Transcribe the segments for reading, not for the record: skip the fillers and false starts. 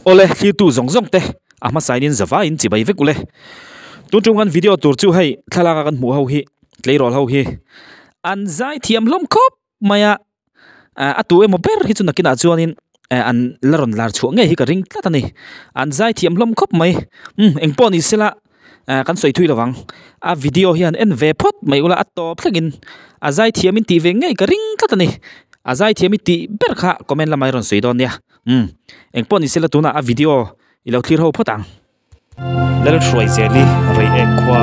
Awle, thlirtu zawng zawng te a hmasain in zavaiin chibai vek ule. Tun tum kan video tur chu hei thlalak a kan hmuh ho hi tleirawl ho hi an zai thiam hlawm khawp mai a, a tu emaw ber hi chu nakinah chuanin an la rawn lar chhuah ngei hi ka ring tlat a ni. An zai thiam hlawm khawp mai, umm engpawh ni sela kan sawi thui lovang. A video hian en ve phawt mai ula a tawp thlengin a zai thiamin tih ve ngei ka ring tlat a ni. A zai thiamin tih ber kha comment lamah i rawn sawi dawn nia. Umm engpawh ni sela tunah a video i lo thlir ho phawt ang. Lalhruaizeli Reiek khua.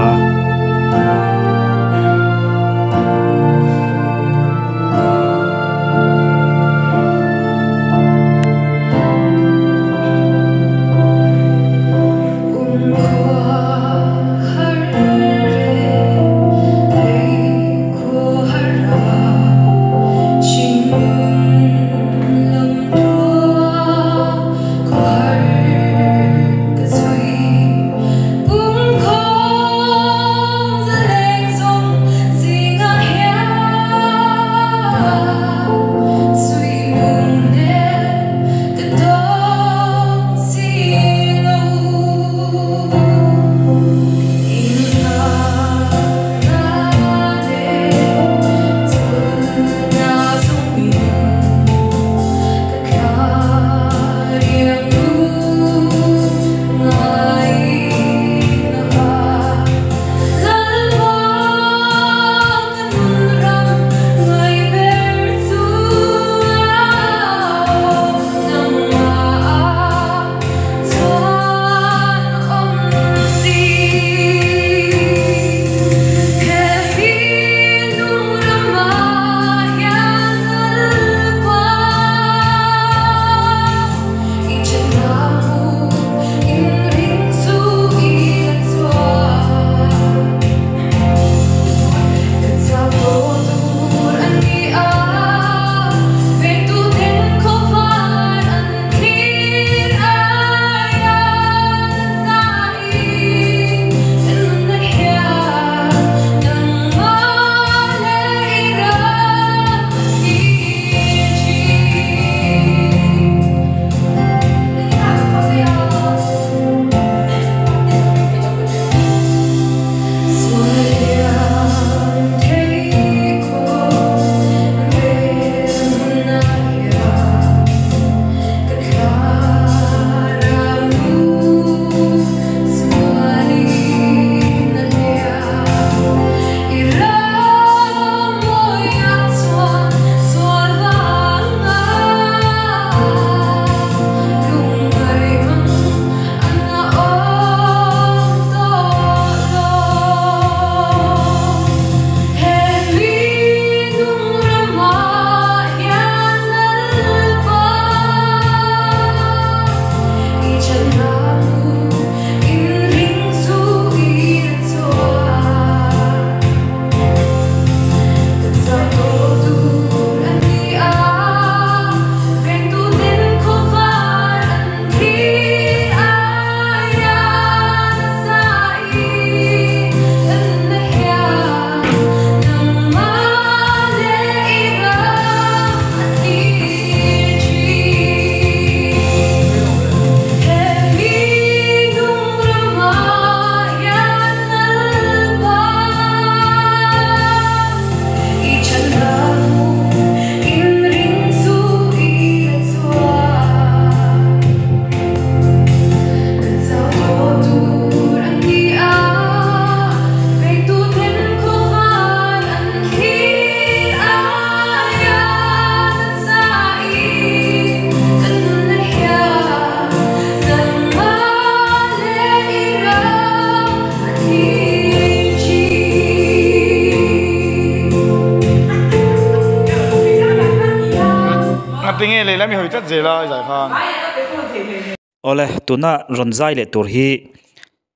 Awle, tuna rawn zai leh tur hi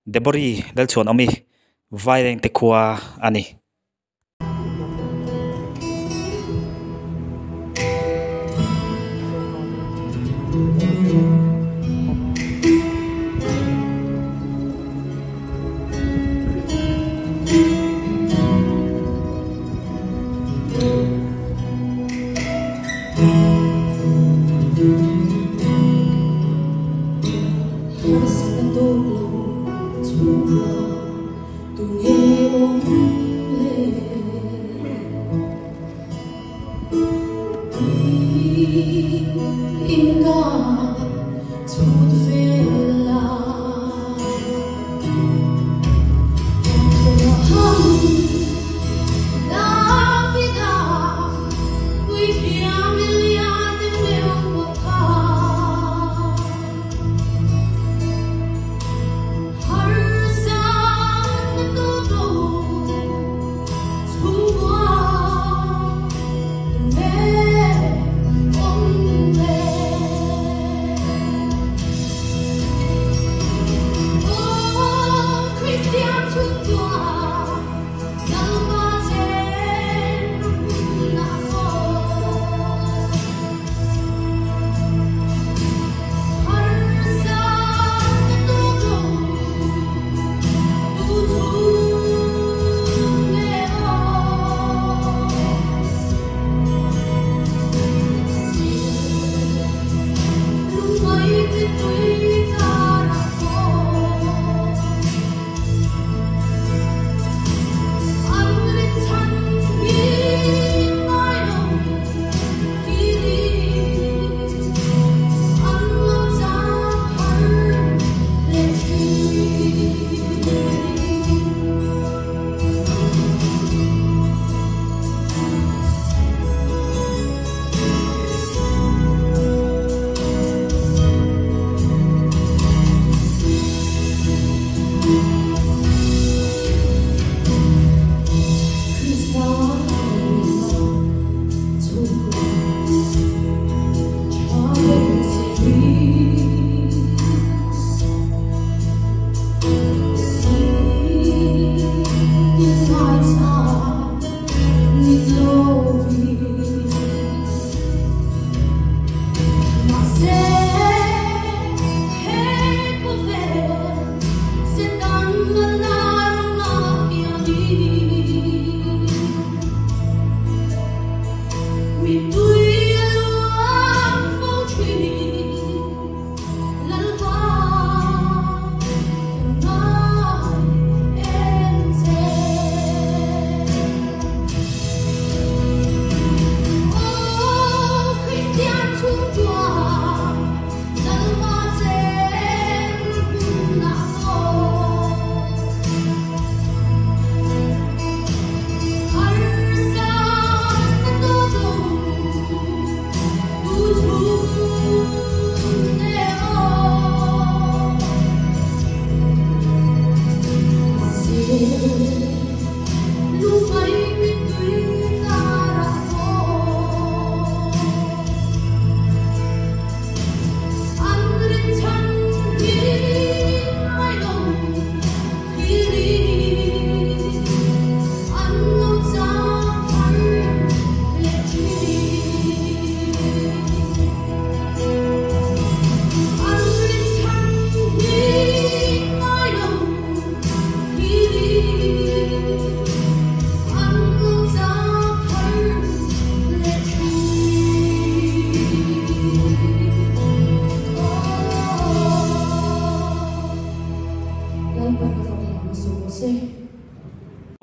Debori Lalchhuanawmi Vairengte khua a ni.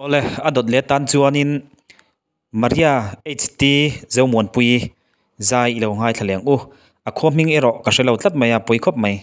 Awle, a dawt leh tan chuanin Maria HT Zomuanpuii zai i lo ngaithla leh ang u. A khua hming erawh ka hre lo tlat mai a, pawi khawp mai.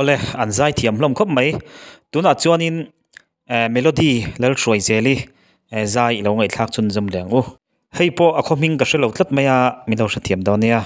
Awle, an zai thiam hlawm khawp mai. Tunah chuanin Melody Lalhruaizeli zai i lo ngaihthlak chhunzawm leh ang u. Hei pawh a khaw hming ka hre lo tlat mai a, min lo hrethiam dawn nia.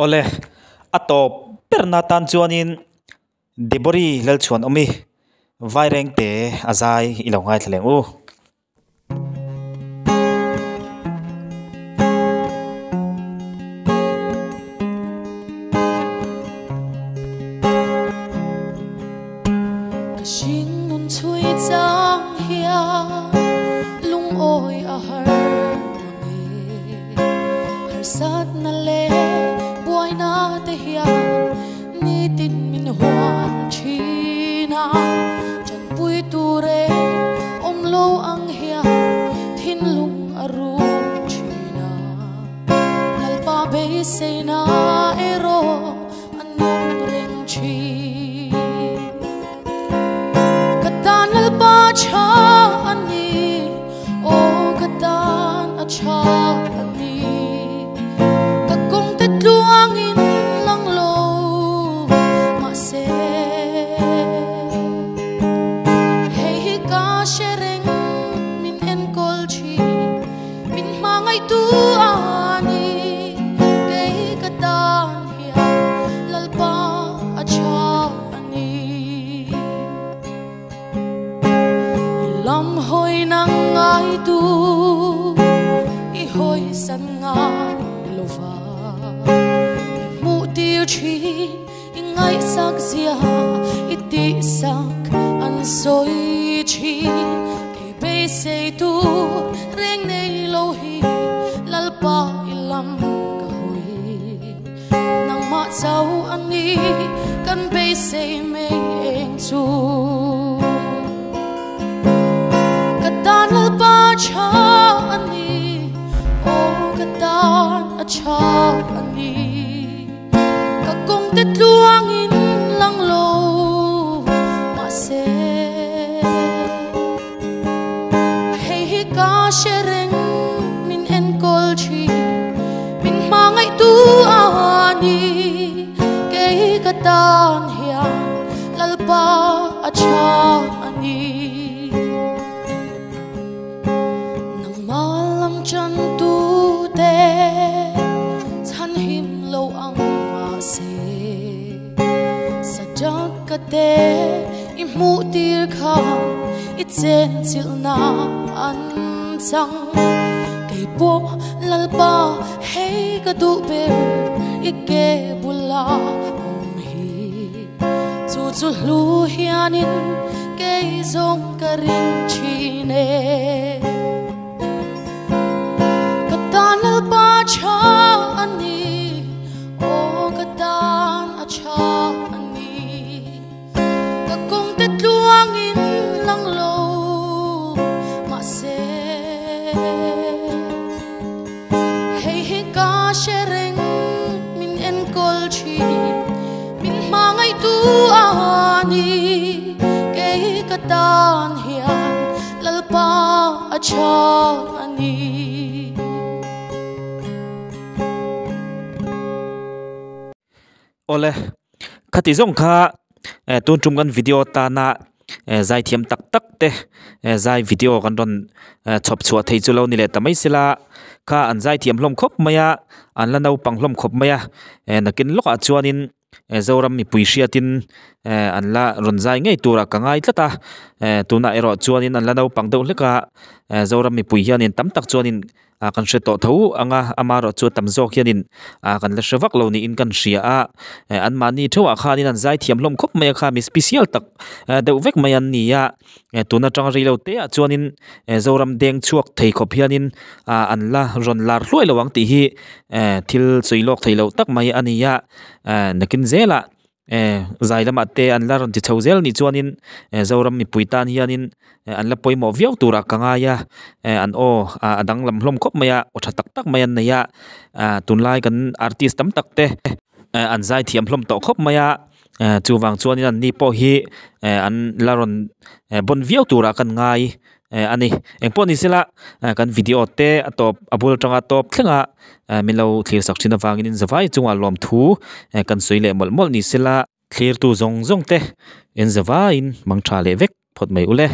Awle, a tawp berna tan chuanin Debori Lalchhuan awmi Vairengte a zai i lo ngaithla leng u. Ka hringnun chhui chang hian lungawi a har mange. Harsatna leh buaina te hian nitin min hual thin a. Chanpui tur eng awm lo ang hian thinlung a rum thin a. Lalpa beiseina erawh a nung reng thin. Ka tan Lalpa tha a ni, aw ka tan a tha a ni. Ka kawngte tluangin lang lo mahse, hei hi ka hre reng min enkawl thin, min hmangaihtu a ni. Kei ka tan hian Lalpa a tha a ni. I lam hawi nang ngai tu, i hawi san ngai lo va. I hmuh tir thin, i ngaihsak zia, i tihsak an sawi thin. Kei beisei tu reng nei lo hi, Lalpa i lam ka hawi. Nangmah chau a ni, Kan beisei mai eng chu Ka tan Lalpa tha a ni Aw ka tan a tha a ni Ka kawng te tluangin lang lo mahse Hei hi ka hre reng min enkawl thin Min hmangaihtu a ni Kei ka tan hian Lalpa a tha a ni. Nangmah lam chantute chhan him lo ang mahse Sadaka te i hmuh tir khan i chenchilhna an chang. Kei pawh Lalpa hei ka duh ber i ke bula awm hi. Chu chu hlu hianin kei zawng ka ring thin e. Ka tan Lalpa tha a ni, aw ka tan a tha a ni. Ka kawng te tluangin lang lo mahse Hei hi ka hre reng min enkawl thin Min hmangaihtu a ni Kei ka tan hian Lalpa a tha a ni. Awle, khati zawng kha tun tum kan video tana zaithiam tak tak te zai video kan rawn chhawp chhuah thei chu lo ni leh ta mai sela kha an zaithiam hlawm khawp mai a an la naupang hlawm khawp mai a nakin lawkah chuanin Zoram mipui hriatin an la rawn zai ngei turah ka ngai tlat a tunah erawh chuanin an la naupang deuh hlek a Zoram mipui hianin tam tak chuanin ah kan hre tawh tho ang a amaherawh chu tam zawk hianin ah kan la hre vak lo niin kan hria a eh anmahni theuhah khanin an zai thiam hlawm khawp mai a kha mi special tak eh deuh vek mai an ni a eh tun atanga rei lo te ah chuanin eh Zoram deng chhuak thei khawp hianin ah an la rawn lar hluai lo ang tih hi eh thil sawi lawk thei loh tak mai a ni a eh nakin zelah Eh zai lamah te an la rawn ti chho zel anih chuanin eh Zoram mipui tan hianin eh an la pawimawh viau turah ka ngai a eh an aw ah a danglam hlawm khawp mai a aw tha tak tak mai an nei a ah tunlai kan artist tam tak te eh an zai thiam hlawm tawh khawp mai a eh chuvang chuanin an ni pawh hi eh an la rawn eh bawn viau turah kan ngai eh a ni engpawh ni sela eh kan video te a tawp a bul atanga tawp thleng a eh min lo thlir sak thin avangin in zavai chungah lawmthu eh kan sawi leh mawlh mawlh ni sela. Thlirtu zawng zawng te in zavaiin mang tha leh vek phawt mai ule.